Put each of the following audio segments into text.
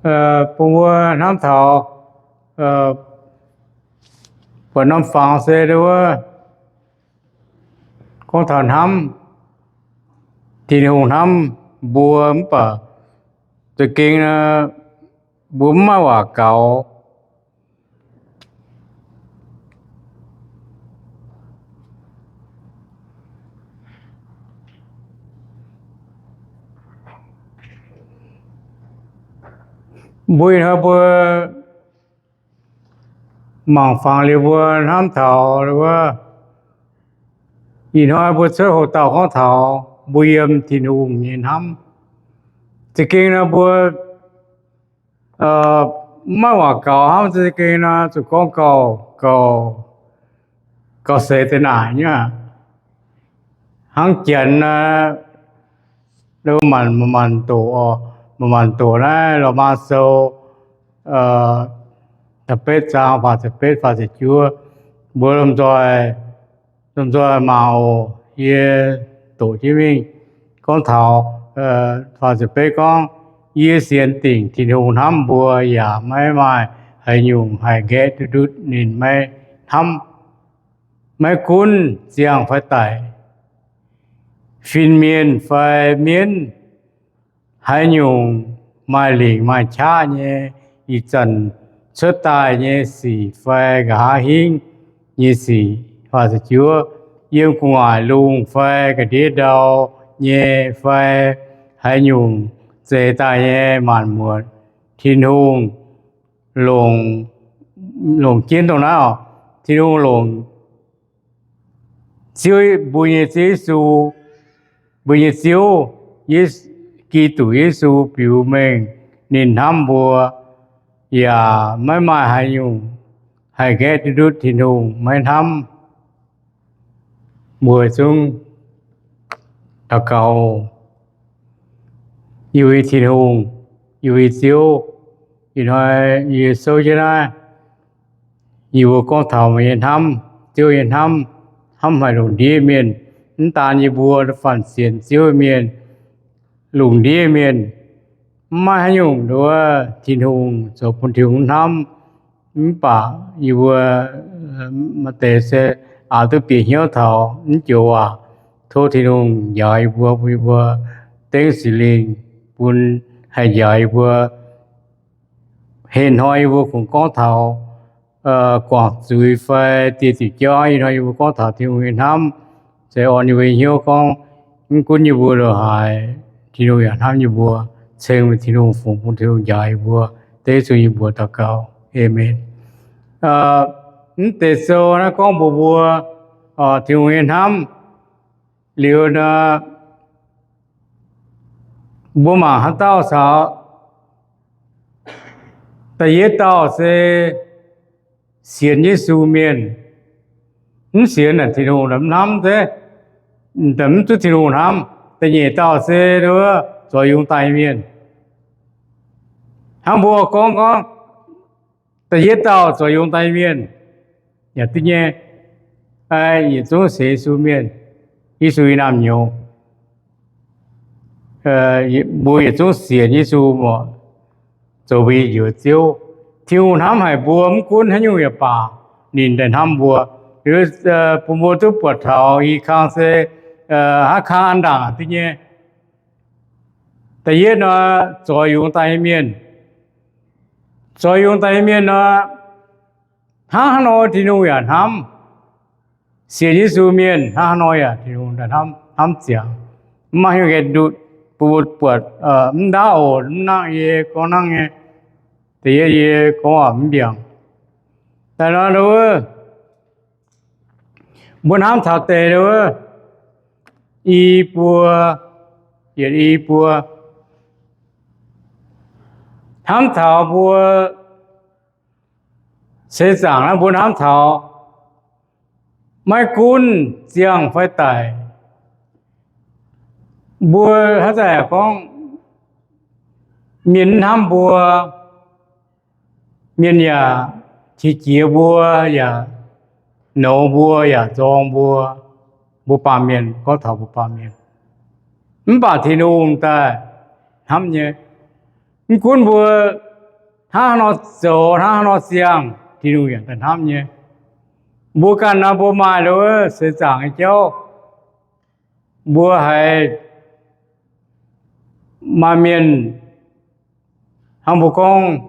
bun mbuo hnamv taux buatc norm fangx se wuov gorngv taux hnamv, Tin-Hungh hnamv mbuo mv baac za'gengh mbuo mv maaih waac gaux. Mbuo ih hnoi mbuo mangc fangx liuz mbuo hnamv taux wuov, ih hnoi mbuo cuotv hoc dauh gorngv taux mbuo yiem Tin-Hungh nyei hnamv. Za'gengh nor mbuo maiv waac gaux hnamv, za'gengh nor zuqc gorngv gauh, gauh seix deix naaic nyei aqv. Hnangv Janx aqv, manc, manc doqc, manc doqc naaiv Lomaa Sou da'betv zaang faah ziepc betv, faah ziepc juov, mbuo lomh nzoih, lomh nzoih mangc oc. Yie doqc jienv mingh gorngv taux faah ziepc betv gorngv, Yie sienx dingc Tin-Hungh hnamv mbuo yaac maiv maaih haaix nyungc haih nqaeqv duqv ndutv ninh maiv hnamv. Maiv gunv ziangh fai daic, fin-mienh fai mienv, haaix nyungc maaih lingc maaih qaqv nyei, ih zanc cuotv daaih nyei sic fai nqa'haav hingv nyei sic, yiem gu'nguaaic lungh fai ga'ndiev ndau nyei fai haaix nyungc zeix daaih nyei maanc muotc, Tin-Hungh longc, longc jienv dongh naaiv oc. Tin-Hungh longc Ziouv, mbuo nyei Ziouv Yesu, mbuo nyei Ziouv, Giduc Yesu biux mengh ninh hnamv mbuo, yaac maiv maaih haaix nyungc haih nqaeqv duqv ndutv Tin-Hungh maiv hnamv. Mbuo zungv daux gaux. Yie mbuo nyei Tin-Hungh, yie mbuo nyei Ziouv, ih hnoi yie souv jienv naaiv, yie mbuo gorngv taux meih nyei hnamv, Ziouv nyei hnamv, hnamv haic lungh ndiev mienh. Mv daan yie mbuo, da'faanh sienx Ziouv mienh, lungh ndiev mienh, mv maaih haaix nyungc nduov Tin-Hungh zoux bun Tin-Hungh hnamv. Mv baac yie mbuo maaih deix se aaux duqv bieqc hnyouv taux mv joux waac. Tov Tin-Hungh njaaux yie mbuo, bun yie mbuo dengv Singx Lingh bun haih njaaux yie mbuo. Heh hnoi yie mbuo kungx gorngv taux guangc zuiz fai dieh diuc jauv. Ih hnoi yie mbuo gorngv taux Tin-Hungh nyei hnamv, se orn yie mbuo nyei hnyouv gorngv, mv gunv yie mbuo loz-haaix, Tin-Hungh yaac hnamv yie mbuo. Ceng meih Tin-Hungh fungx bun Tin-Hungh njaaux yie mbuo. Dengv Yesu nyei mbuox daux gaux, aamen. Mv deix sou naaiv gorngv mbuox mbuo Tin-Hungh nyei hnamv liuz nor, mbuo mangc haaix dauh caux. Da'yietv dauh se sienx Yesu mienh. Mv sienx naaic Tin-Hungh mv hnamv zeiv, mv duqv Tin-Hungh hnamv. Da'nyeic dauh se zuoz yungz daaih mienh. Hnangv mbuo gorngv gorngv, da'yietv dauh zuoz yungz daaih mienh yaac duqv nyei, yietc zungv sienx Yesu mienh, Yesu nyei naamh nyouz. Mbuo yietc zungv sienx Yesu, zoux mbuo nyei Njoux Ziouv. Tin-Hungh hnamv haic mbuo, mv gunv haaix nyungc yaac baac, ninh daaih hnamv mbuo. Bun mbuo duqv buatc taux i kang se haaix kang an ndaangc duqv nyei. Da'yietv nor, zuoz yungz daaih nyei mienh. Zuoz yungz daaih nyei mienh nor, hnangv haaix nor Tin-Hungh yaac hnamv. Sienx Yesu mienh hnangv haaix nor yaac Tin-Hungh hnamv, hnamv ziangx. Mv maaih haaix nyungc nqaeqv ndutv, bun mbuo buatc mv ndaauv oc. Mv nangv yie gorngv nangv nyei. Da'yietv yie gorngv waac mv mbiaangc. Daaih nor, mbuo hnamv taux deix, i buo, yietc i buo, hnamv taux mbuo seix zaangc naaiv mbuo hnamv taux maiv gunv ziangh fai daic, mbuo haaix zanc yaac gorngv mienh mv hnamv mbuo, mienh yaac qiex jiez mbuo, yaac nouz mbuo, yaac nzorng mbuo, mbuo baamh mienh, gorngv taux mbuo baamh mienh. Mv baac Tin-Hungh daaih hnamv nyei. Mv gunv mbuo hnangv haaix nor zoux, hnangv haaix nor ziangh, Tin-Hungh yaac daaih hnamv nyei. Mbuo ganh nor, mbuo maaih nduov seix zaangc nyei jauv, mbuo haiz maaih mienh, hnangv mbuo gorngv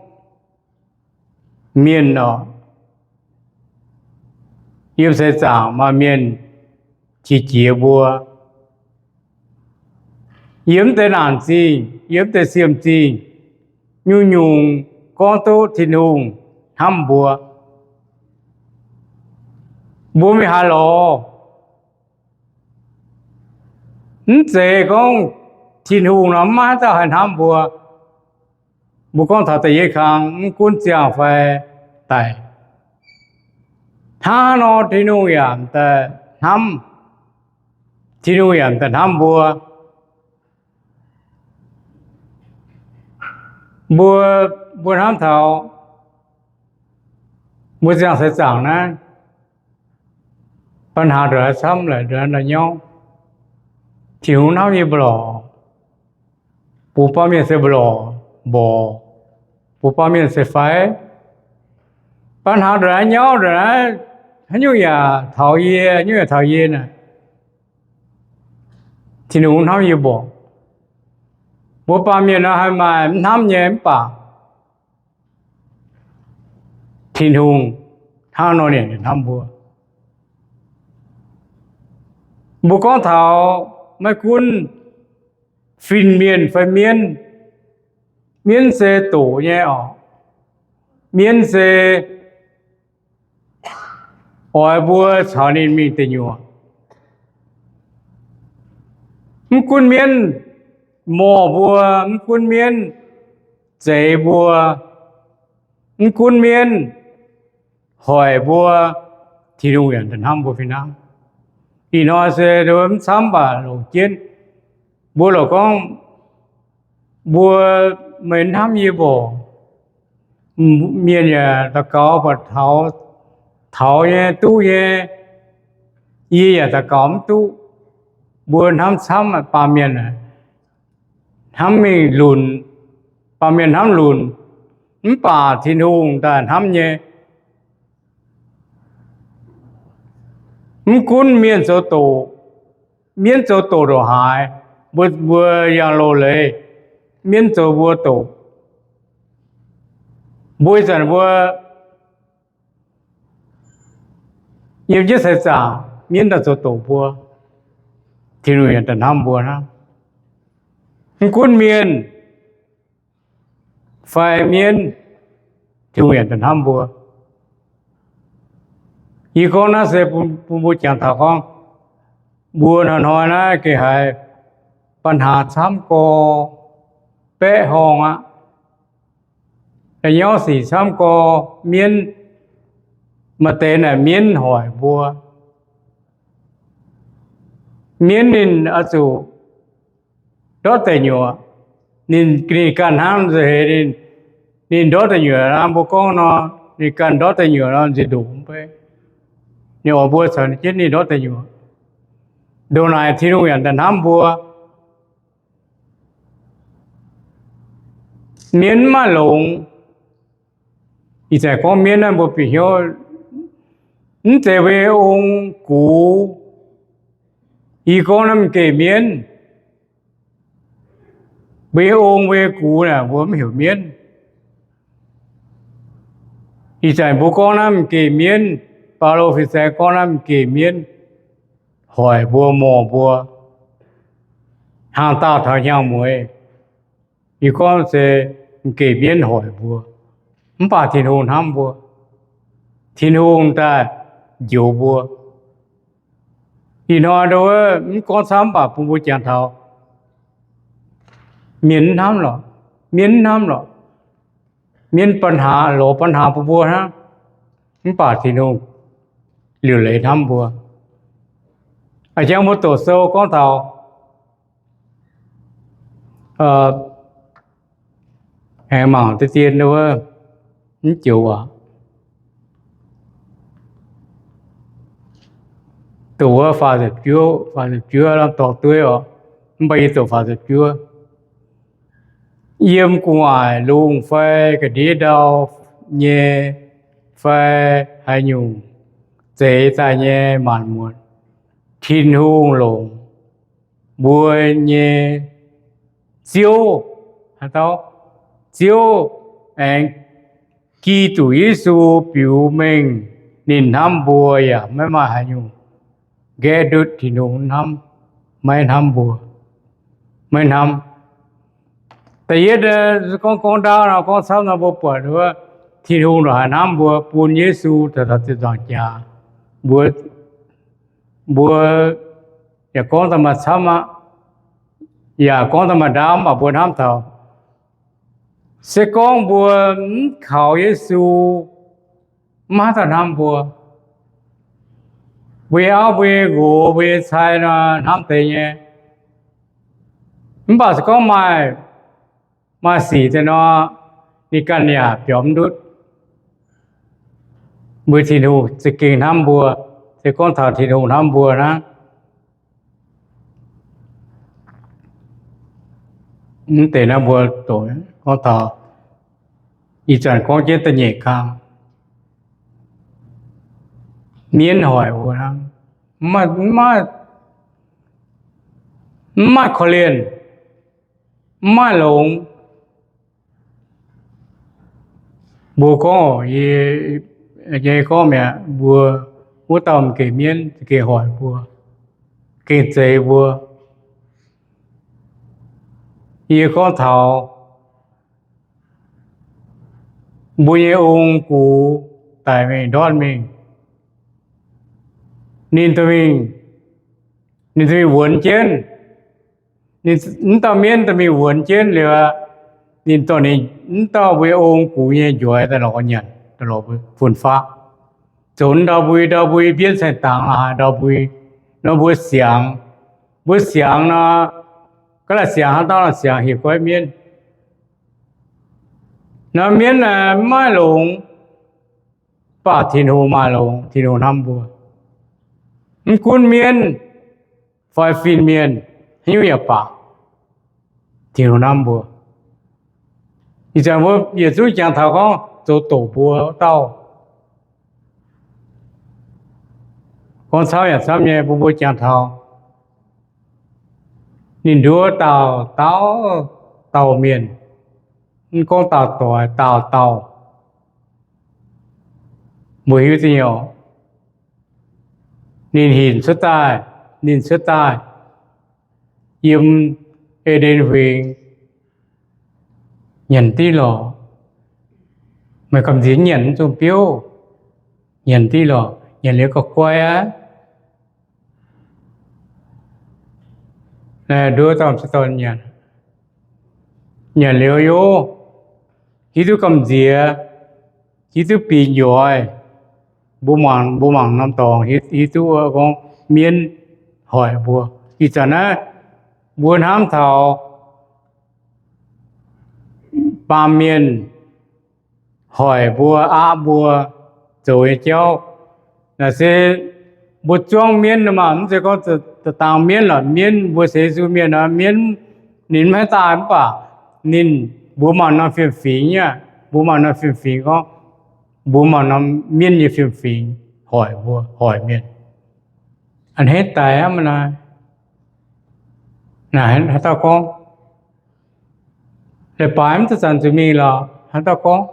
mienh oc, yiem seix zaangc maaih mienh qiex jiez mbuo, yiem deix naanc zingh, yiem deix siemv zingh, nyungc-nyungc gorngv duqv Tin-Hungh hnamv mbuo. Mbuo mingh haaix lorz, mv zeiz gorngv Tin-Hungh nor maiv dauh haih hnamv mbuo. Mbuo gorngv taux da'yietv kang, mv gunv ziangh fai daic, hnangv haaix nor Tin-Hungh yaac daaih hnamv, Tin-Hungh yaac daaih hnamv mbuo. Mbuo, mbuo hnamv taux mbuo ziangh seix zaangc naaiv, ปัญหา ndongc haaix camv laaix ndongc haaix nyauv, Tin-Hungh hnamv yie mbuo lorqc. Mbuo baamh mienh se mbuo lorqc mborqc, mbuo baamh mienh se fai, ปัญหา ndongc haaix nyauv ndongc naaiv, haaix nyungc yaac taux yie, haaix nyungc yaac taux yie naaic, Tin-Hungh hnamv yie mborqc. Mbuo baamh mienh nor haih maaih mv hnamv nyei mv baac Tin-Hungh hnangv nor ninh hnamv mbuo. Mbuo gorngv taux maiv gunv fin-mienh fai mienv, mienv se doqc nyei oc. Mienv se oix mbuo caux ninh mingh deic nyuoqc. Mv gunv mienv morh mbuo, mv gunv mienv zeix mbuo, mv gunv mienv hoic mbuo, Tin-Hungh yaac hnamv mbuo fih hnangv. Ih hnoi se mv camv baac longc jienv. Mbuo lorqc gorngv, mbuo, meih hnamv yie mborqc. Mienh yaac daux gaux baac taux, taux nyei, duqv nyei. Yie yaac daux gaux mv duqv. Mbuo hnamv camv, baamh mienh hnamv mingh lunc, baamh mienh hnamv lunc, mv baac Tin-Hungh daaih hnamv nyei. Mv gunv mienh zoux doqc, mienv zoux doqc ndongc haaix, mbuo, mbuo yangh loz-leiz, mienv zoux mbuo doqc. Mbuo ih zanc mbuo yiem jienv seix zaangc, mienv daaih zoux doqc mbuo, Tin-Hungh yaac daaih hnamv mbuo hnangv. Mv gunv mienh fai mienv, Tin-Hungh yaac daaih hnamv mbuo. Yie gorngv naaiv se bun, bun mbuo jangx taux gorngv, mbuo hnoi-hnoi naaiv gengh haiz ปัญหา camv gorx, baeqv horngh aqv. Da'nyauv sic camv gorx, mienv, maaih deix naaic mienv hoic mbuo. Mienv ninh oix zuqc ndortv deic nyuoqc. Ninh, ninh ganh hnangv nza'heix ninh, ninh ndortv deic nyuoqc nor, mbuo gorngv nor, ninh ganh ndortv deic nyuoqc nor nziex ndoqc mv bei. Ninh oix mbuo caux jienv ninh ndortv deic nyuoqc. Ndongc naaic Tin-Hungh yaac daaih hnamv mbuo. Mienv mv maaih longx. Ih zanc gorngv mienv naaiv mbuo bieqc hnyouv, mv zeiz mbuo nyei ong gux. Yie gorngv naaiv m'geh mienv, mbuo nyei ong, mbuo nyei gux naaic mbuo mv heuc mienv. Ih zanc mbuo gorngv naaiv m'geh mienv, Baulo fin-saeng gorngv naaiv m'geh mienv hoic mbuo, morh mbuo, hnaangx daauh taux hnyangx-mueiz. Yie gorngv se m'geh mienv hoic mbuo, mv baac Tin-Hungh hnamv mbuo. Tin-Hungh daaih njoux mbuo. Ih hnoi ndau wuov mv gorngv camv, mv baac bun mbuo jangx taux mienh mv hnamv lorqc, mienv mv hnamv lorqc. Mienv ปัญหา, lorz ปัญหา bun mbuo hnangv, mv baac Tin-Hungh liuc leiz hnamv mbuo. A'jang mbuo doqc sou gorngv taux aengx mangc deix dien wuov, mv joux aac, doqc wuov faah ziepc juov, faah ziepc juov lamh dorh dueiv oc. Mv baac yie doqc faah ziepc juov. yiem gu'nguaaic lungh fai ga'ndiev ndau nyei fai haaix nyungc zeix daaih nyei maanc muotc, Tin-Hungh longc mbuo nyei Ziouv, Ziouv aengx Giduc Yesu biux mengh ninh hnamv mbuo yaac maiv maaih haaix nyungc nqaeqv ndutv Tin-Hungh hnamv, maiv hnamv mbuo, maiv hnamv. Da'yietv, gorngv, gorngv ndaauv nor, gorngv camv nor, mbuo buatc wuov Tin-Hungh ndongc haaix hnamv mbuo, bun Yesu taux, taux ziepc nzaangc jaax. Mbuo, mbuo yaac gorngv daaih maaih camv aqv, yaac gorngv daaih maaih ndaauv, mv baac mbuo hnamv taux, se gorngv mbuo mv kaux Yesu, mv haaix dauh hnamv mbuo. Mbuo nyei auv, mbuo nyei nqox, mbuo nyei cai nor hnamv deix nyei. Mv baac se gorngv maaih, maaih sic deix nor, ninh ganh yaac biaux mv ndutv. Mbuo Tin-Hungh za'gengh hnamv mbuo, se gorngv taux Tin-Hungh hnamv mbuo hnangv. Mv deix naaiv mbuo doqc gorngv taux, ih zanc gorngv jienv da'nyeic kang, mienv hoic mbuo hnangv, mv maaih, mv maaih korv-lienh, mv maaih longx. Mbuo gorngv, yie, yie gorngv mi'aqv, mbuo wuov dauh m'geh mienv gengh hoic mbuo, gengh zeix mbuo. Yie gorngv taux mbuo nyei ong-gux daic mingh ndortv mingh, ninh dorh mingh, ninh dorh mingh wuonx jienv. Ninh, mv dauh mienv dorh mingh wuonx jienv liuz aqv, ninh dorh ninh, mv dauh mbuo ong-gux nyei njoix daaih lorz nyanc, daaih lorz mbuo fun-faqv, zoux ndau-mbui, ndau-mbui mbienv caeng dangx la'haaix ndau-mbui nor, mbuo siangx, mbuo siangx nor, ga'naaiv siangx, haaix dauh nor siangx, hieh goiv mienv. Nor mienv aeqv, mv maaih longx, mv baac Tin-Hungh maaih longx, Tin-Hungh hnamv mbuo. Mv gunv mienv fai fin-mienh, haaix nyungc yaac baac, Tin-Hungh hnamv mbuo. Ih zanc mbuo yietc zungv jangx taux gorngv zoux doqc mbuo wuov dauh. Gorngv camv yaac camv nyei, mbuo, mbuo jangx taux ninh nduov dauh dauh, dauh mienh, mv gorngv dauh doix, dauh dauh, mbuo hiuv duqv nyei oc. Ninh hinc cuotv daaih, ninh cuotv daaih yiem E^nden Huingx, nyanc diqv lorqc. Meih gamh nziex nyanc mv zungh biouv, nyanc diqv lorqc, nyanc liuz gauh guai aqv. Nduov dauh cuotv dorn nyanc, nyanc liuz yov, hiuv duqv gamh nziex, hiuv duqv bieqc njoiz. Mbuo mangc, mbuo mangc norm dorngx hiuv duqv gorngv mienv hoic mbuo. Ih zanc naaiv mbuo hnamv taux baamh mienh hoic mbuo, aqv mbuo zoux nyei jauv. Naaiv se mbuo zuangv mienv nor maah, mv zeiz gorngv da'dangh mienv lorqc. Mienv mbuo sienx Yesu mienh nor, mienv ninh maiv daaih mv baac ninh, mbuo mangc norm fiem-fingx aqv, mbuo mangc norm fiem-fingx gorngv, mbuo mangc norm mienv nyei fiem-fingx hoic mbuo, hoic mienh. A'hneiv daic aqv maah naaiv. Naaiv haaix dauh gorngv, leiz-baaix mv zanc-zanc zuqc mingh lorqc, haaix dauh gorngv,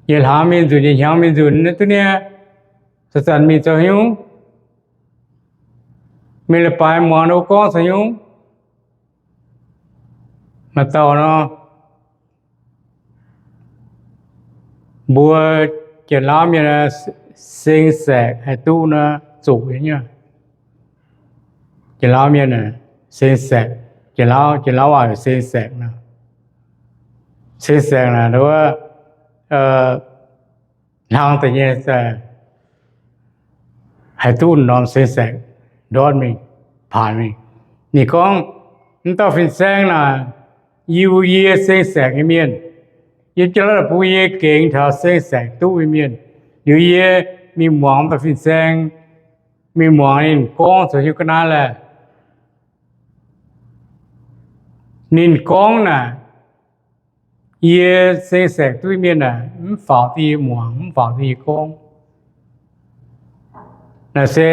yietc hlaax mingh nzunc, yietc hnyangx mingh nzunc, duqv niaa zanc-zanc mingh zoux haaix nyungc? Mingh leiz-baaix muangx ninh gorngv zoux haaix nyungc? Maaih dauh nor, mbuo Janx-Lauv mienh seng saekc haih duqv nor, zuqc nyei. Janx-Lauv mienh seng saekc, Janx-Lauv, Janx-Lauv waac seng saekc nor. Seng saekc naaic wuov, hlang deix nyei, haih duqv norm seng saekc ndortv mingh, paanx mingh. Ninh gorngv, mv dauh fin-saeng naaic, yie, yie seng saekc nyei mienh. Yie jiex la'bung yie gengx taux seng saekc duqv nyei mienh. Liuz yie mingh muangx dauh fin-saeng, mingh muangx ninh gorngv zoux hiuv ga'naaiv laeh. Ninh gorngv naaic, yie seng saengc duqv mienh naaic mv faaux duqv yie muangx, mv faaux duqv yie gorngv. Naaic se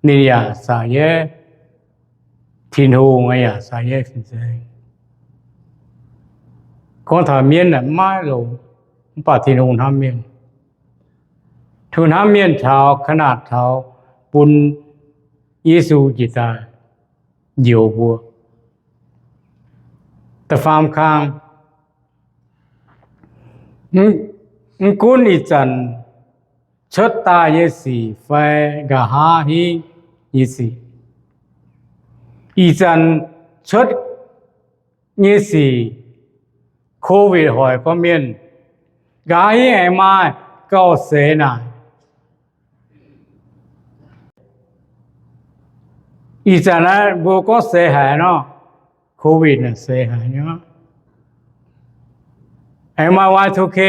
ninh yaac saax yeiv Tin-Hungh, yaac saax yeiv fin-saeng. Gorngv taux mienv naaic mv maaih longx, mv baac Tin-Hungh hnamv mienh. Tin-Hungh hnamv mienh taux, ka'naatc taux bun Yesu njiec daaih njoux mbuo. Da'faam kang, mv gunv ih zanc cuotv daaih nyei sic fai nqa'haav hingv nyei sic, ih zanc cuotv nyei sic, COVID hoic gorqv mienh, nqa'haav hingv aengx maaih gauh seix naaic. Ih zanc naaiv mbuo gorngv seix haic nor, COVID naaic seix haic nyei. Aengx maaih Y two K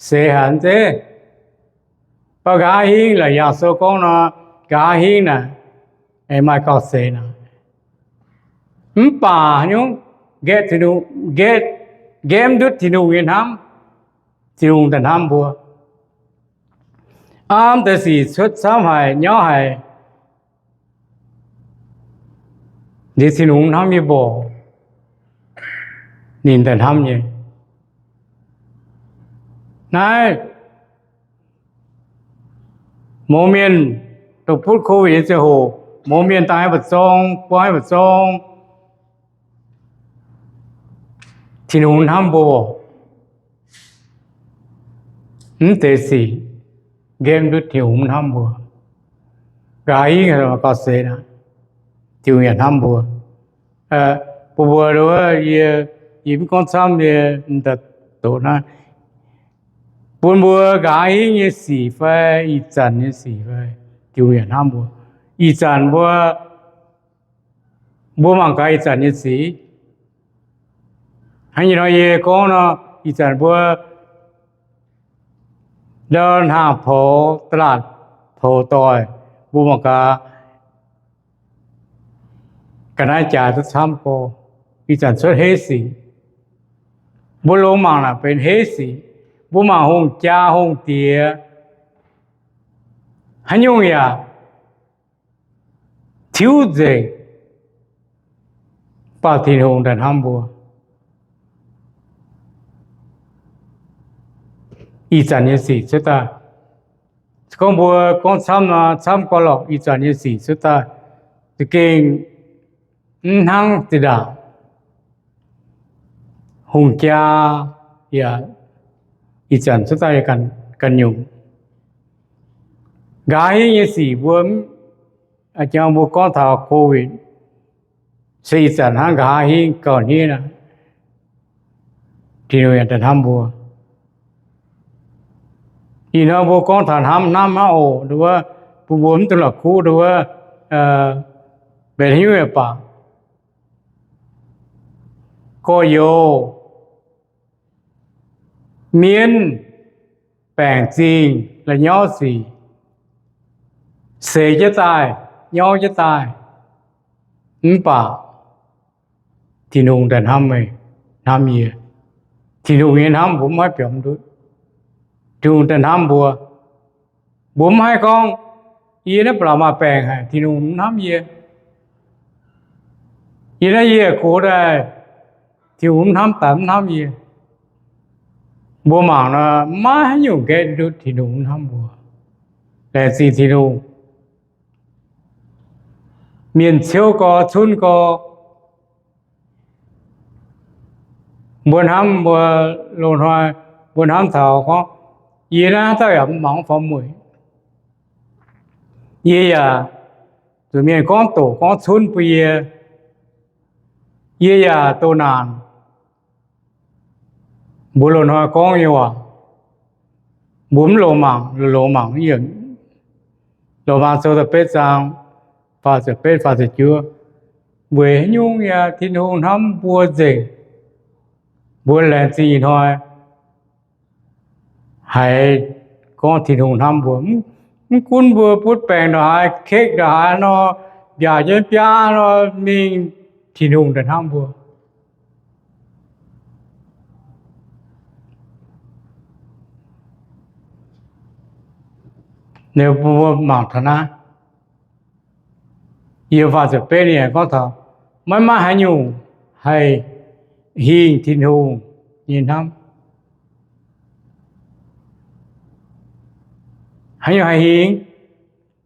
seix haic zeiv. Baac nqa'haav hingv laaix Yaangh Sou gorngv nor, nqa'haav hingv naaic aengx maaih gauh seix naaic. Mv baac nyungc, nqa'haav, nqa'haav mv ndutv Tin-Hungh nyei hnamv, Tin-Hungh daaih hnamv mbuo. Aav deix sic cuotv camv haic, nyauv haic, liuz Tin-Hungh hnamv yie mborqc, ninh daaih hnamv nyei. Naaiv mouz mienh dongh butv COVID nyei ziangh hoc, mouz mienh daaih maiv ba'zorng, buangv maiv ba'zorng, Tin-Hungh hnamv mbuo mv deix sic, nqa'haav mv ndutv Tin-Hungh mv hnamv mbuo. Nqa'haav hingv gauh seix naaic, Tin-Hungh yaac hnamv mbuo. Bun mbuo, yie, yie mv gorngv camv nyei, m'daaih doqc naaiv, bun mbuo nqa'haav hingv nyei sic fai ih zanc nyei sic fai, Tin-Hungh yaac hnamv mbuo. Ih zanc mbuo, mbuo mangc gaax ih zanc nyei sic. Hnangv nyei nor yie gorngv nor, ih zanc mbuo ndau hnaangx poux, da'laatc poux doic, mbuo mangc gaax ga'naaiv jaaix duqv camv gorx. Ih zanc cuotv heiv sic. Mbuo longx mangc naaic benx heiv sic. Mbuo mangc hungh jaa hungh diex haaix nyungc yaac tiuv nzengc, mv baac Tin-Hungh daaih hnamv mbuo. Ih zanc nyei sic cuotv daaih, se gorngv mbuo gorngv camv nor, camv gorx lorqc, ih zanc nyei sic cuotv daaih za'gengh mv hnangv zinh ndaangc. Hungh jaa yaac ih zanc cuotv daaih ganh nyungc. Nqa'haav hingv nyei sic mbuo, a'jangv mbuo gorngv taux COVID, se ih zanc hnangv nqa'haav hingv gauh hniev aqv. Tin-Hungh yaac daaih hnamv mbuo. Ih hnoi mbuo gorngv taux hnamv, hnamv hnangv oc, nduov, bun mbuo mv dungx la'kuqv nduov, benx haaix nyungc yaac baac, gorx-youz, mienv, baengc zingh, la'nyauv sic, seix jienv daaih, nyauv jienv daaih, mv baac Tin-Hungh daaih hnamv meih, hnamv yie. Tin-Hungh nyei hnamv mbuo mv haih biaux ndutv. Tin-Hungh daaih hnamv mbuo. Mbuo mv haih gorngv, yie naaiv ba'laqc maaih baengc haic, Tin-Hungh mv hnamv yie. Yie naaiv yie gox daaih, Tin-Hungh mv hnamv daaih mv hnamv yie. Mbuo mangc nor, maiv haaix nyungc gaeqv ndutv Tin-Hungh mv hnamv mbuo. Laengz zingh Tin-Hungh. Mienh ciouv gorx, cunv gorx, mbuo hnamv, mbuo loz-hnoi mbuo hnamv taux gorngv, yie naaiv dauh yaac mv mangc faaux mueic. Yie yaac zuqc mienh gorngv doqc gorngv cunv bun yie. Yie yaac doh naanc. Mbuo loz-hnoi gorngv nyei waac, mbuo mv loz-mangc, loz-mangc, Loz-Maa Sou da'betv zaang faah ziepc betv, faah ziepc juov, weic haaix nyungc yaac Tin-Hungh hnamv mbuo nzengc. Mbuo laengz zingh ih hnoi haiz gorngv Tin-Hungh hnamv mbuo. Mv gunv mbuo butv baengc ndongc haaix, kekv ndongc haaix nor, mbiaauc jienv biaa nor mingh Tin-Hungh daaih hnamv mbuo. Mbuo mangc taux naaiv, yiem faah ziepc betv ninh gorngv taux maiv maaih haaix nyungc haih hingh Tin-Hungh nyei hnamv. Haaix nyungc haih hingh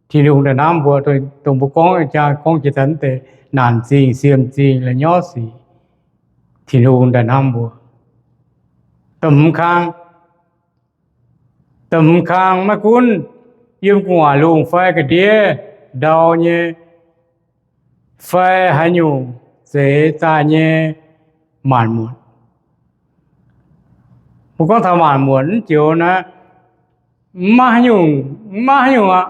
Tin-Hungh daaih hnamv mbuo? Dongh mbuo gorngv jaa gorngv jiex daaih deix naanc zingh, siem zingh, la'nyorqv sic, Tin-Hungh daaih hnamv mbuo. Da'hmz kang, da'hmz kang maiv gunv yiem gu'nguaaic lungh fai ga'ndiev ndau nyei, fai haaix nyungc zeix daaih nyei maanc muotc. Mbuo gorngv taux maanc muotc mv joux naaiv, maiv maaih haaix nyungc, maiv maaih haaix nyungc aqv.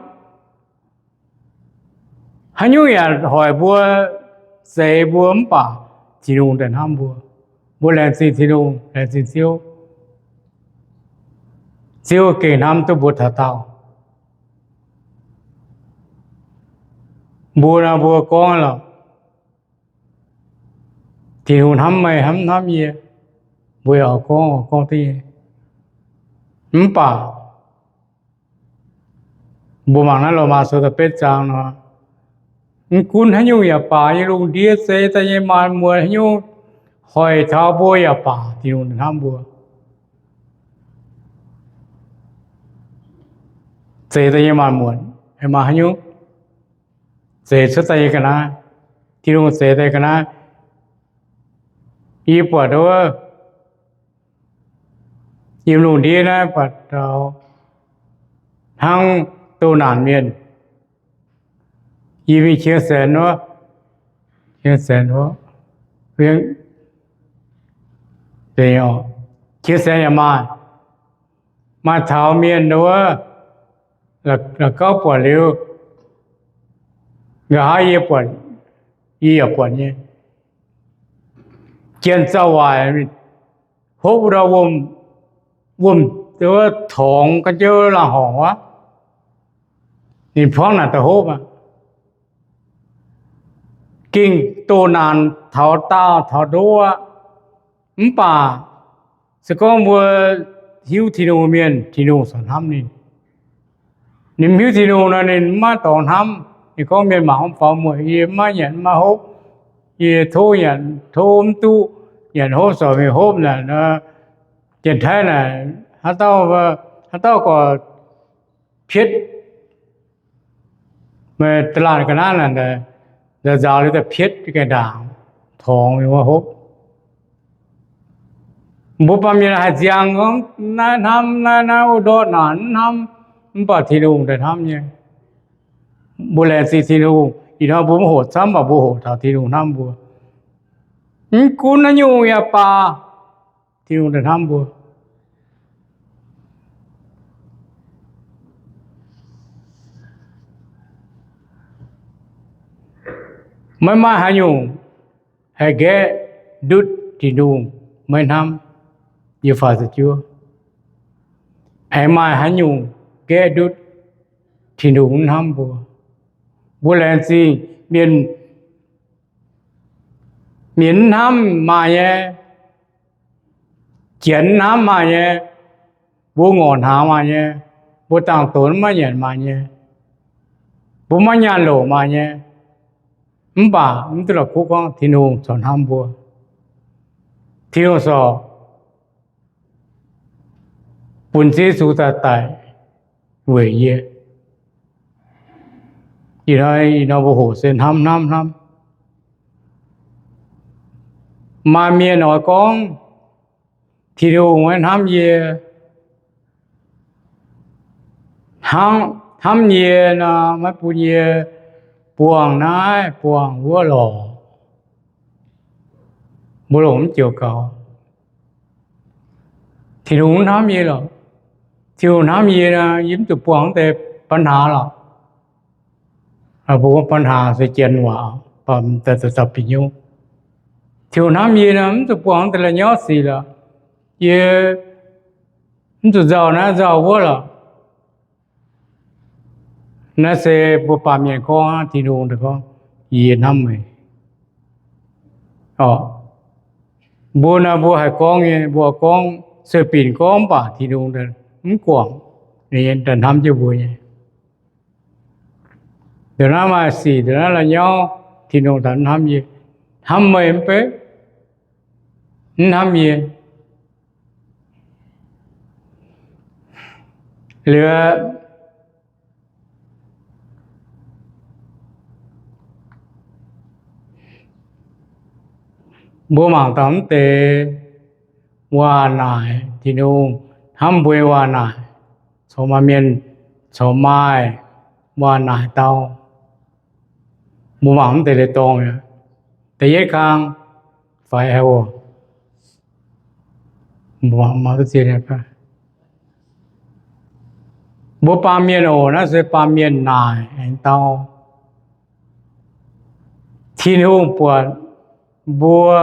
Haaix nyungc yaac hoic mbuo, zeix mbuo mv baac Tin-Hungh daaih hnamv mbuo. Mbuo laengz zingh Tin-Hungh, laengz zingh Ziouv. Ziouv gengh hnamv duqv mbuo taux daauh. Mbuo naaiv mbuo gorngv lorqc, Tin-Hungh hnamv meih, hnamv, hnamv yie, mbuo yaac oix gorngv, oix gorngv duqv nyei. Mv baac mbuo mangc naaiv Lomaa Sou da'betv zaang nor, mv gunv haaix nyungc yaac baac, yiem lungh ndiev zeix daaih nyei maanc muotc, haaix nyungc hoic taux mbuo yaac baac, Tin-Hungh hnamv mbuo. Zeix daaih nyei maanc muotc, maaih haaix nyungc zeix cuotv daaih nyei ga'naaiv, Tin-Hungh zeix daaih ga'naaiv. Yie buatc wuov, yiem lungh ndiev naaiv buatc taux hnangv doh naanc mienh. Yie mingh Qiex Saenx wuov, Qiex Saenx wuov, Qiex Saenx yaac maaih, maaih taux mienh wuov, la'gauv buatc liuz, nqa'haav yie buatc, yie yaac buatc nyei. Janx zauh waaic, hopv wuov ndau wuom, wuom, wuov torngx ga'jouv laangh horngc wuov, ninh puangv naaic daaih hopv aqv. Gengh doh naanc taux daauh taux ndo aqv. Mv baac se gorngv mbuo hiuv Tin-Hungh mienh, Tin-Hungh corc hnamv ninh. Ninh mv hiuv Tin-Hungh nor, ninh mv maaih dorngx hnamv. Ninh gorngv, mienh mangc mv faaux mueic, yie mv maaih nyanc mv maaih hopv, yie tov nyanc tov mv duqv, nyanc hopv corc mingh hopv naaic, Janx-Taiv naaic, haaix dauh, haaix dauh gorx pietv, meih da'laanh ga'naaiv naaic, nzaaux nzaaux liuz daaih pietv gaengh ndaangc, torngx mingh wuov hopv. Mbuo baamh mienh haih nziang gorngv naaiv hnamv naaiv, naaiv wuov ndortv naanc mv hnamv, mv baac Tin-Hungh daaih hnamv nyei. Mbuo laengz zingh Tin-Hungh. Ih hnoi mbuo mv hoqc camv, mv baac mbuo hoqc taux Tin-Hungh hnamv mbuo. Mv gunv haaix nyungc yaac baac, Tin-Hungh daaih hnamv mbuo. Maiv maaih haaix nyungc haih nqaeqv ndutv Tin-Hungh maiv hnamv. Yie faaux ziepc juov, aengx maaih haaix nyungc nqaeqv ndutv Tin-Hungh mv hnamv mbuo? Mbuo laengz zingh mienh, mienh mv hnamv maaih nyei, janx mv hnamv maaih nyei, mbuo ngorc hnaangx maaih nyei, mbuo dangx donx maiv nyanc maaih nyei, mbuo maiv nyaanh loc maaih nyei, mv baac mv duqv la'kuqv gorngv Tin-Hungh corc hnamv mbuo. Tin-Hungh corc bun Ziouv Yesu daaih daic weic yie. Ih hnoi, ih hnoi mbuo hoqc se hnamv hnamv hnamv. Maaih mienh oix gorngv, Tin-Hungh maiv hnamv yie, hnamv, hnamv yie nor, maiv bun yie buangh naaiv buangh wuov lorqc. Mbuo longc mv joux gaux. Tin-Hungh mv hnamv yie lorqc. Tin-Hungh hnamv yie nor, yie mv zuqc buangh wuov deix ปัญหา lorqc. Mbuo ปัญหา se janx waac, mv daaih dauh bieqc hnyouv. Tin-Hungh hnamv yie nor, mv zuqc buangh wuov deix la'nyorqv sic lorqc. Yie mv zuqc nzauh naaiv nzauh wuov lorqc. Naaiv se mbuo baamh mienh gorngv aqv. Tin-Hungh daaih gorngv, yie hnamv meih. Mbuo naaiv mbuo haih gorngv nyei, mbuo gorngv, sueih binc gorngv mv baac Tin-Hungh mv guangc, ninh daaih hnamv jienv mbuo nyei. Dongh naaiv maaih sic, dongh naaiv la'nyauv, Tin-Hungh daaih hnamv yie, hnamv meih mv bei, mv hnamv yie. Liuz mbuo mangc taux mv deix waac naaic, Tin-Hungh hnamv mbuo nyei waac naaic, corc maaih mienh, corc maaih waac naaic dau. Mbuo mangc mv deix leiz-dorngh mi'aqv. Da'yietv kang, faix haic oc. Mbuo baamh mienh oc, naaiv se baamh mienh naaic aengx dau. Tin-Hungh buatc mbuo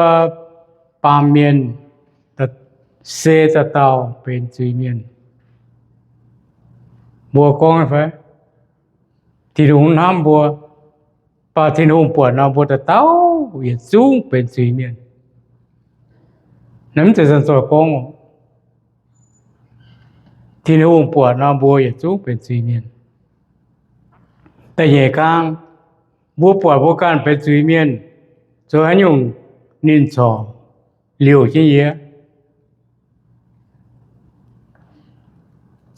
baamh mienh se dauh dauh benx zuiz-mienh. Mbuo gorngv fai? Tin-Hungh hnamv mbuo, mv baac Tin-Hungh buatc nor mbuo dauh dauh yietc zungv benx zuiz-mienh. Naaiv mv zeiz zanc-zoih gorngv oc. Tin-Hungh buatc nor mbuo yietc zungv benx zuiz-mienh. Da'nyeic kang, mbuo buatc mbuo ganh benx zuiz-mienh, zoux haaix nyungc ninh corc liouc jienv yie?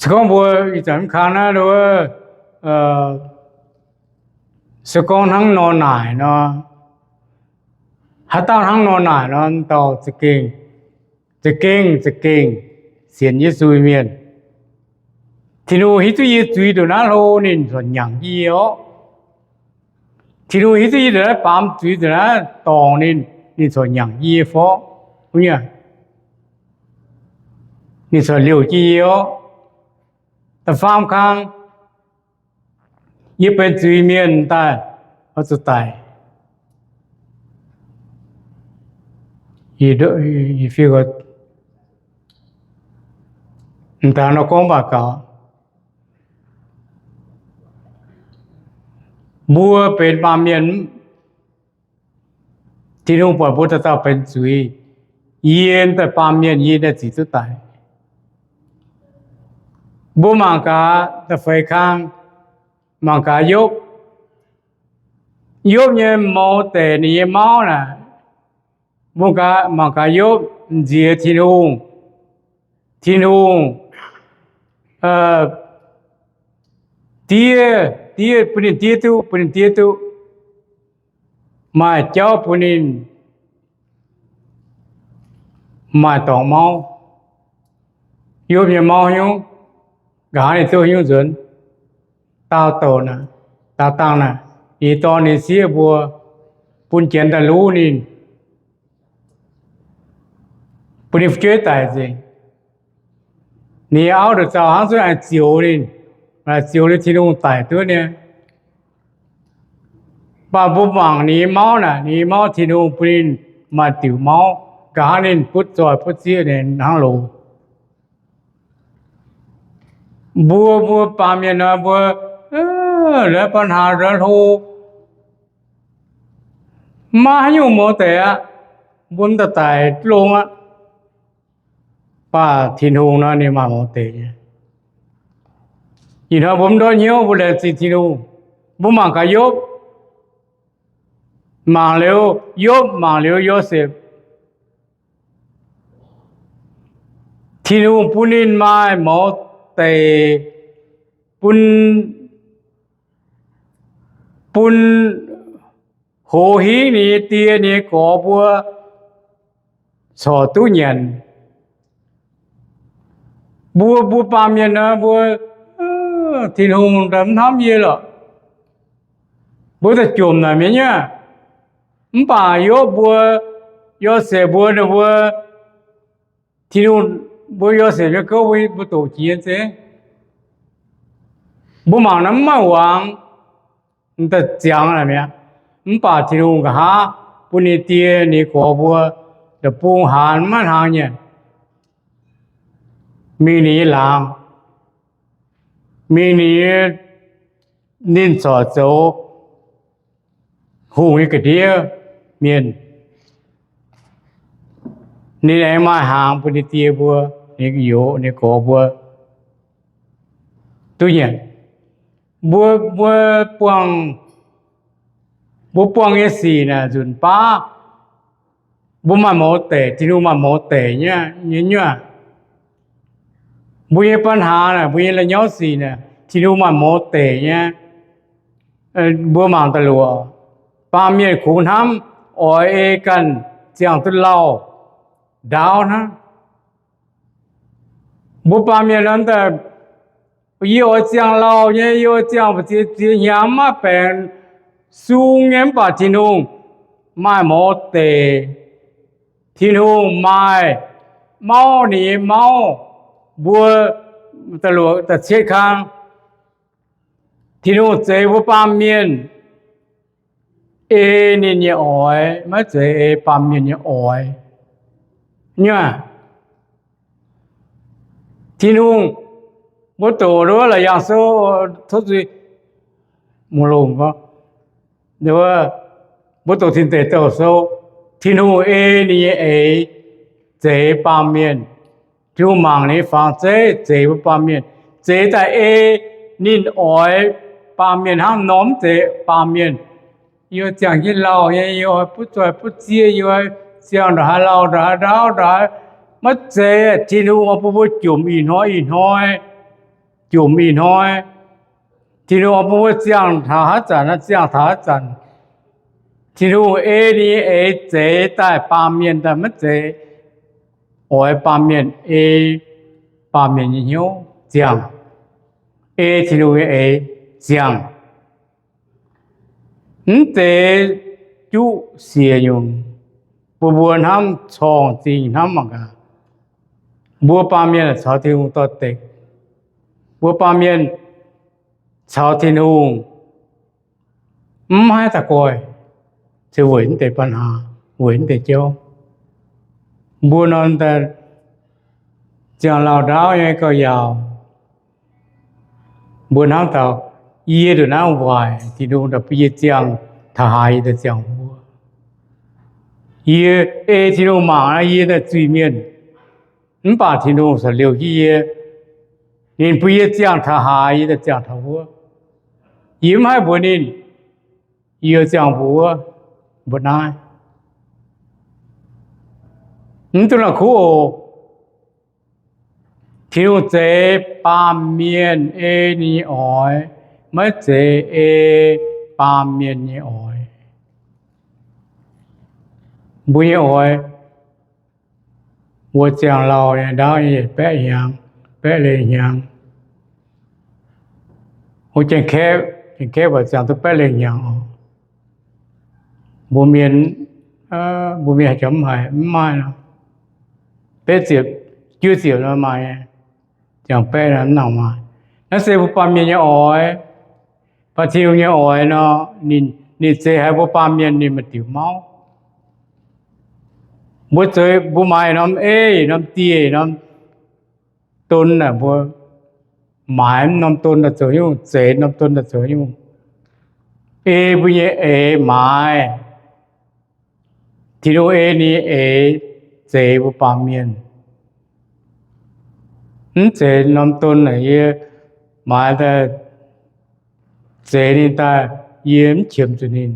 Se gorngv mbuo ih zanc mv kang naaiv, se gorngv hnangv nor naaic nor, haaix dauh hnangv nor naaic nor, dauh za'gengh, za'gengh, za'gengh sienx Yesu nyei mienh. Tin-Hungh hiuv duqv yie zuiz nduqc naaiv hlo ninh corc nyangc jienv yie orqc. Tin-Hungh hiuv duqv yie nduqc naaiv baamz zuiz nduqc naaiv dorngc ninh, ninh corc nyangc jienv yie forv. Ninh corc liouc jienv yie orqc. Da'faam kang, yie benx zuiz-mienh daaih, oix zuqc daic. M'daaih nor gorngv mv baac gaux, mbuo benx baamh mienh, Tin-Hungh buatc mbuo dauh dauh benx zuiz. Yie daaih baamh mienh, yie daaih zic duqv daic. Mbuo mangc gaax da'feix kang, mangc gaax Yopv. Yopv nyei mouz deic ninh nyei mauv naaic, mbuo mangc gaax Yopv nziex Tin-Hungh. Tin-Hungh diev, diev, bun ninh diev duqv, bun ninh diev duqv, maaih jauv bun ninh maaih dorngx mauv. Yopv nyei mauv haaix nyungc, nqa'haav ninh duqv haaix nyungc nzuonx? Daauh douc naaic, daauh dangh naaic, ih dorn ninh sieqv mbuo bun janx daaih luv ninh, bun ninh fu'jueiv daic nzengc. Ninh nyei auv nduqc zaux hnangv zunv aengx zioux ninh, zioux ninh Tin-Hungh daic duqv nyei. Mv baac mbuo mangc ninh nyei mauv naaic, ninh nyei mauv Tin-Hungh bun ninh maaih diuc mauv, nqa'haav ninh butv zoih butv zieqv ninh hnangv loz. Mbuo, mbuo baamh mienh nor mbuo, laaix ba'hnangx nzuonx hlo, maiv haaix nyungc mouz deic aqv. Mbuo m'daaih daic longx aqv. Mv baac Tin-Hungh nor ninh maaih mouz deic nyei. Ih hnoi mbuo mv ndortv hnyouv mbuo laengz zingh Tin-Hungh. Mbuo mangc gaax Yopv, mangc liuz Yopv, mangc liuz Yosepv. Tin-Hungh bun ninh maaih mouz deic, bun, bun hoz hingv ninh nyei die, ninh nyei gorx mbuo corc duqv nyanc. Mbuo, mbuo baamh mienh nor mbuo, Tin-Hungh mv hnamv yie lorqc. Mbuo daaih jomc naaic mi'aqv. Mv baac Yopv mbuo, Yosepv mbuo, ninh mbuo, Tin-Hungh, mbuo Yosepv nyei gouv mbuo doqc jiex nyei zeiv. Mbuo mangc nor mv maaih wangx, m'daaih ziangx naaic mi'aqv. Mv baac Tin-Hungh nqa'haav bun ninh die ninh gorx mbuo, deic-bung haanz maiv hnaangx nyanc, mingh ninh nyei laangz, mingh ninh nyei, ninh corc zoux hungh nyei ga'ndiev mienh. Ninh aengx maaih hnaangx bun ninh die mbuo, ninh youz, ninh gorx mbuo duqv nyanc. Mbuo, mbuo buangh, mbuo buangh nyei sic naaic nzunc baav mbuo maaih mouz deic, Tin-Hungh maaih mouz deic nyei, nyei nyuoqc. Mbuo nyei ปัญหา naaic, mbuo nyei la'nyauv sic naaic, Tin-Hungh maaih mouz deic nyei. Mbuo mangc daaih luoqc, baamh mienh kungx hnamv oix ei ganh ziangh duqv lauh ndaauv hnangv. Mbuo baamh mienh nor, yie oix ziangh lauh nyei, yie oix ziangh ziex ziex hnyangx maiv baengc sung nyei, mv baac Tin-Hungh maaih mouz deic. Tin-Hungh maaih mauv, ninh nyei mauv, mbuo da'luoqc da'cietv kang. Tin-Hungh zeix mbuo baamh mienh ei ninh nyei oix, maiv zeiz ei baamh mienh nyei oix. Nyuoqc, Tin-Hungh, mbuo doqc wuov Laauc Yaangh Sou, tov zuiz, mbuo longc gorngv, mbuo doqc Tin Deic Douh Sou, Tin-Hungh ei ninh nyei eix zeix baamh mienh. Tin-Hungh mangc ninh nyei fangx zeiv zeix mbuo baamh mienh, zeix daaih ei ninh oix baamh mienh hnangv, norm mv zeiz baamh mienh. Yie ziangh jienv lauh nyei, yie oix butv zoih butv zieqv, yie oix ziangh ndongc haaix lauh ndongc haaix ndaauv ndongc haaix. Maiv zeiz. Tin-Hungh oix bun mbuo jomc ih hnoi ih hnoi, jomc ih hnoi. Tin-Hungh oix bun mbuo ziangh taux haaix zanc, ziangh taux haaix zanc. Tin-Hungh ei ninh nyei eix zeix daaih baamh mienh daaih, maiv zeiz oix baamh mienh, ei baamh mienh nyei hnyouv ziangh, ei Tin-Hungh nyei eix ziangh. Mv deix juqv siec nyungc, bun mbuo hnamv corngh zingh hnamv mangc gaax. Mbuo baamh mienh caux Tin-Hungh doix-dekc. Mbuo baamh mienh caux Tin-Hungh mv haih daux goih, se weic mv deix ปัญหา, weic mv deix jauv. Mbuo nor ziangh lauh ndaauv nyei gauh yaauc. Mbuo hnamv taux yie ndongc naaiv waaic, Tin-Hungh daaih bun yie ziangh taux haaix yie daaih ziangh wuov. Yie ei Tin-Hungh mangc naaiv, yie daaih zuiz-mienh, mv baac Tin-Hungh caux liouh jienv yie. Ninh bun yie ziangh taux haaix yie daaih ziangh taux wuov. Yie mv haih mbuox ninh, yie ziangh mbuo wuov, mbuo naaiv. Mv dungx la'kuqv oc. Tin-Hungh zeix baamh mienh ei ninh nyei oix, maiv zeiz ei baamh mienh nyei oix. Mbuo nyei oix, mbuo ziangh lauh nyei ndaauv nyei yietc baeqv hnyangx, baeqv lengh hnyangx. Mbuo Janx-Kaeqv, Janx-Kaeqv baac ziangh duqv baeqv lengh hnyangx oc. Mbuo mienh, mbuo mienh haaix jangx mv haiz, mv maaih nor, betv ziepc, juov ziepc nor maaih nyei, ziangh baeqv nor mv nangc maaih. Naaiv se mbuo baamh mienh nyei oix. Mv baac Tin-Hungh nyei oix nor, ninh zeix haiz mbuo baamh mienh ninh maaih diuc mauv. Mbuo zoux, mbuo maaiz norm ei, norm dieh, norm don naaic, mbuo maaiz norm don daaih zoux nyungc, zeix norm don daaih zoux nyungc. Ei mbuo nyei eix maaiz. Tin-Hungh ei ninh nyei eix zeix mbuo baamh mienh. Mv zeiz norm don naaic yie maaiz daaih zeix ninh daaih, yie mv qiemx zuqc ninh,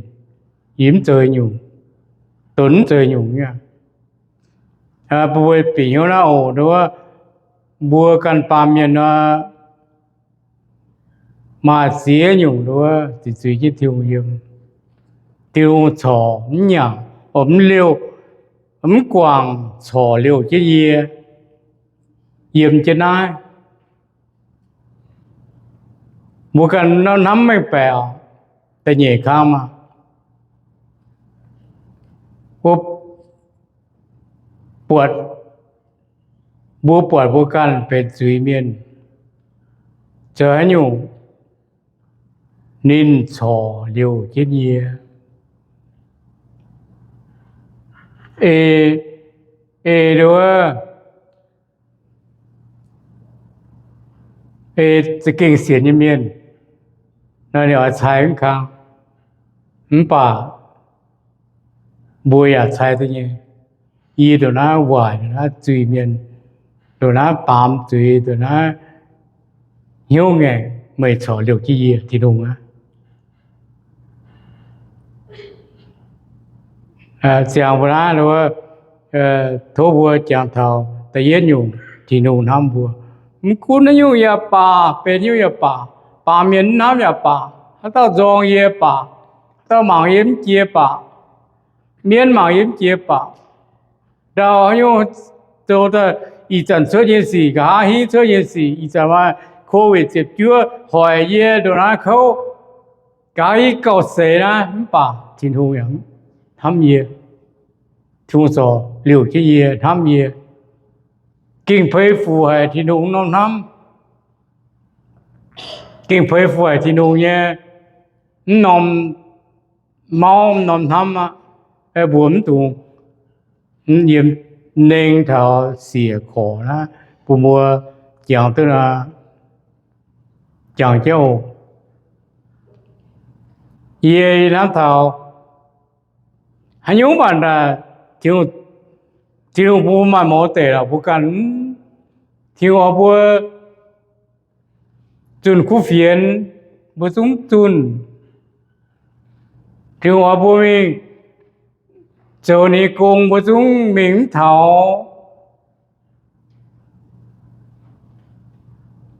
yie mv zoux nyungc, donx mv zoux nyungc nyei. Bun mbuo bieqc hnyouv naaiv oc, nduov, mbuo ganh baamh mienh nor, maaih ziex nyungc nduov ziqc zuiz jienv Tin-Hungh yiem. Tin-Hungh corc mv nyanc, mv liouh, mv guangc corc liouh jienv yie yiem jienv naaiv. Mbuo ganh hnamv mengh baeqc, da'nyeic kang maah, mbuo buatc, mbuo buatc mbuo ganh benx zuiz-mienh, zoux haaix nyungc ninh corc liouh jienv yie. Ei, ei nduov, ei za'gengh sienx nyei mienh nor, ninh oix cai mv kang. Mv baac mbuo yaac cai duqv nyei. Yie ndongc naaiv waaic, ndongc naaiv zuiz-mienh, ndongc naaiv baamz zuiz, ndongc naaiv hnyouv ngaengc, meih corc liouc jienv yie, Tin-Hungh aqv. Ziangx mbuo naaiv, tov mbuo jangx taux da'yietv nyungc Tin-Hungh hnamv mbuo. Mv gunv haaix nyungc yaac baac, benx nyungc yaac baac, baamh mienh mv hnamv yaac baac, haaix dauh nzorng yie baac, haaix dauh mangc yie mv jiex baac, mienv mangc yie mv jiex baac, ndau haaix nyungc zoux daaih, ih zanc cuotv nyei sic, nqa'haav hingv cuotv nyei sic, ih zanc maaih Covid ziepc juov hoic yie ndongc naaiv kouv, nqa'haav hingv gauh seix naaiv, mv baac Tin-Hungh yaac hnamv yie. Tin-Hungh corc liouc jienv yie, hnamv yie. Gengh peix fuc haic Tin-Hungh norm hnamv. Gengh peix fuc haic Tin-Hungh nyei mv norm mauv, mv norm hnamv aqv. Mbuo mv dungx yiem nengh taux siec korc naaiv, bun mbuo jangx duqv, jangx jienv oc. Yie hnamv taux haaix nyungc mv baac Tin-Hungh bun mbuo maaih mouz deic lorqc, mbuo ganh, Tin-Hungh oix mbuo zunh kuv fienx, mbuo zungv mv zunh. Tin-Hungh oix mbuo mingh zoux ninh nyei gong, mbuo zungv mingh mv taux.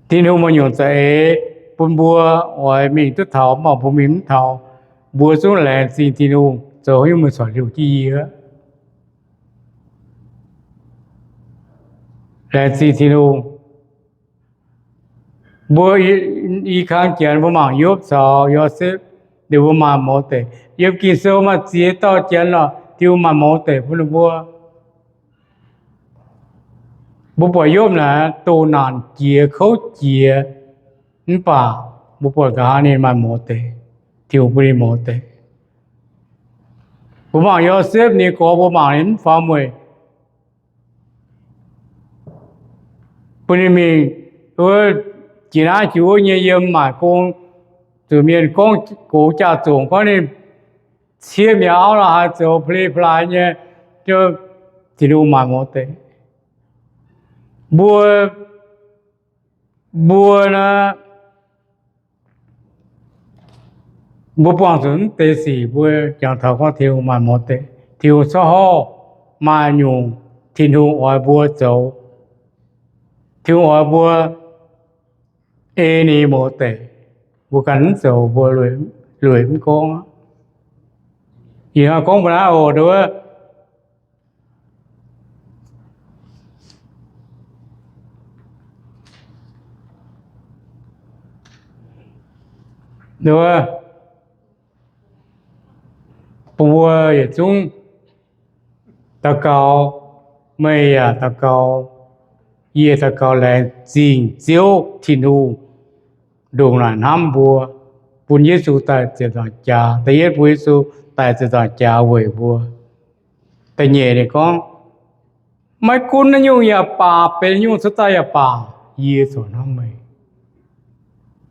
Tin-Hungh maaih nyungc za'eix bun mbuo oix mingh duqv taux, mv baac mbuo mingh mv taux. Mbuo zungv laengz zingh Tin-Hungh, zoux haaix nyungc meih corc liouc jienv yie. Laengz zingh Tin-Hungh. Mbuo i kang Janx mbuo mangc Yopv caux Yosepv, ninh mbuo maaih mouz deic. Yiem Ging-Sou maaih ziex dauh Janx lorqc, Tin-Hungh maaih mouz deic bun ninh mbuo. Mbuo buatc Yopv naaic doh naanc jiex, kouv jiex, mv baac mbuo buatc nqa'haav ninh maaih mouz deic, Tin-Hungh bun ninh mouz deic. Mbuo mangc Yosepv, ninh gorx mbuo mangc ninh mv faaux mueic, bun ninh mingh wuov jiex naaiv jiex wuov nyei yiem maaic gong, zuqc mienh gorngv gox jaax-zongc gorngv ninh cie mi'aqv, auv la'haaix zoux pa'li pa'laaix nyei, Tin-Hungh maaih mouz deic. Mbuo, mbuo naaiv, mbuo buangh zuqc mv deix sic, mbuo jangx taux gorngv Tin-Hungh maaih mouz deic. Tin-Hungh corc horv maaih nyungc Tin-Hungh oix mbuo zoux. Tin-Hungh oix mbuo ei ninh mouz deic. Mbuo ganh mv zoux, mbuo lueic mv gorngv. Ih hnoi gorngv mbuo naaiv oc, nduov, nduov, bun mbuo yietc zungv daux gaux, meih yaac daux gaux, yie daux gaux laengz zingh Ziouv Tin-Hungh ndongc naaic hnamv mbuo, bun Yesu daaih ziepc nzaangc jaax. Da'yietv bun Yesu daaih ziepc nzaangc jaax weic mbuo. Da'nyeic ninh gorngv, maiv gunv haaix nyungc yaac baac, benx nyungc cuotv daaih yaac baac, yie corc hnamv meih.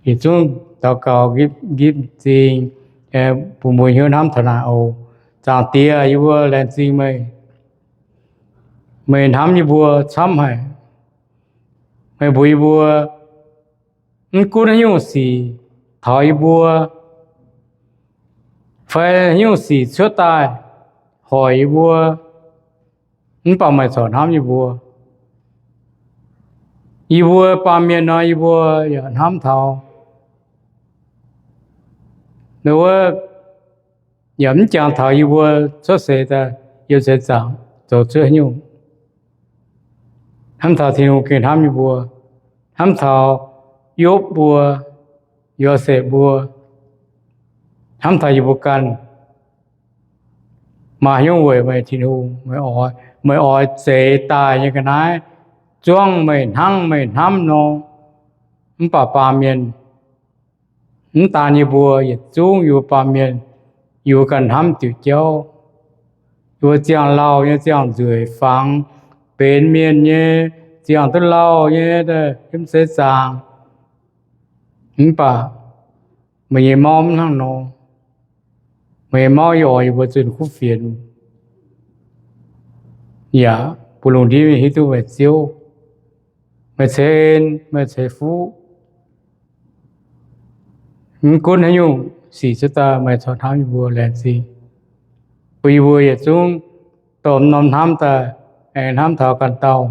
Yietc zungv daux gaux nqipv m'zing, bun mbuo hnyouv hnamv taux naaic oc. Zaangc Diex, yie mbuo laengz zingh meih. Meih hnamv yie mbuo camv haic. Meih mbuox yie mbuo, mv gunv haaix nyungc sic taux yie mbuo, fai haaix nyungc sic cuotv daaih hoic yie mbuo, mv baac meih corc hnamv yie mbuo. Yie mbuo baamh mienh nor, yie mbuo yaac hnamv taux wuov, yaac mv jangx taux yie mbuo cuotv seix daaih yiem seix zaangc zoux cuotv haaix nyungc. Hnamv taux Tin-Hungh gengh hnamv yie mbuo, hnamv taux Yopv mbuo, Yosepv mbuo, hnamv taux yie mbuo ganh. Maaih haaix nyungc weic meih, Tin-Hungh, meih oix zeix daaih nyei ga'naaiv zuangv meih hnangv meih hnamv nor. Mv baac baamh mienh, mv daan yie mbuo, yietc zungv yie mbuo baamh mienh, yie mbuo ganh hnamv diuc jauv. Yie mbuo ziangh lauh nyei, ziangh nzueic fangx, benx mienh nyei, ziangh duqv lauh nyei, yiem seix zaangc. Mv baac meih nyei mauv mv hnangv nor. Meih nyei mauv yaac oix yie mbuo zunh kuv fienx. yaac bun lungh ndiev mienh hiuv duqv meih Ziouv. Meih ceix en, meih ceix fuqv. Mv gunv haaix nyungc sic cuotv daaih, meih corc hnamv yie mbuo laengz zingh. Bun yie mbuo yietc zungv dorh norm hnamv daaih, aengx hnamv taux ganh dauh,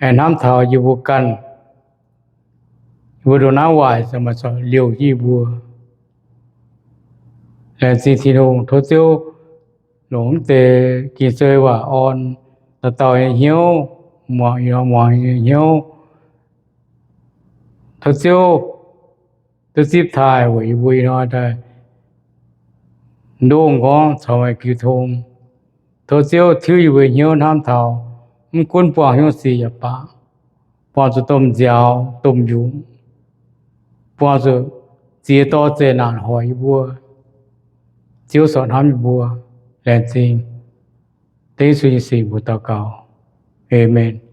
aengx hnamv taux yie mbuo ganh. Yie mbuo ndongc naaiv waaic, meih corc liouh yie mbuo. Laengz zingh Tin-Hungh. Tov Ziouv longc mv deix Ging-Sou waac orn dauh dauh nyei hnyouv, muangx ih hnoi muangx nyei hnyouv. Tov Ziouv duqv zipv taaih weic yie mbuo ih hnoi daaih ndongc gorngv caux meih jiu tong. Tov Ziouv tiuv yie mbuo hnyouv hnamv taux mv gunv buangh hnyouv sic yaac baac, buangh zuqc domh nziaaux domh nyungc, buangh zuqc ziex dorh zeqc naanc hoic yie mbuo, Ziouv corc hnamv yie mbuo. Laengz zingh. Dengv Yesu nyei sic mbuo daux gaux. Aamen.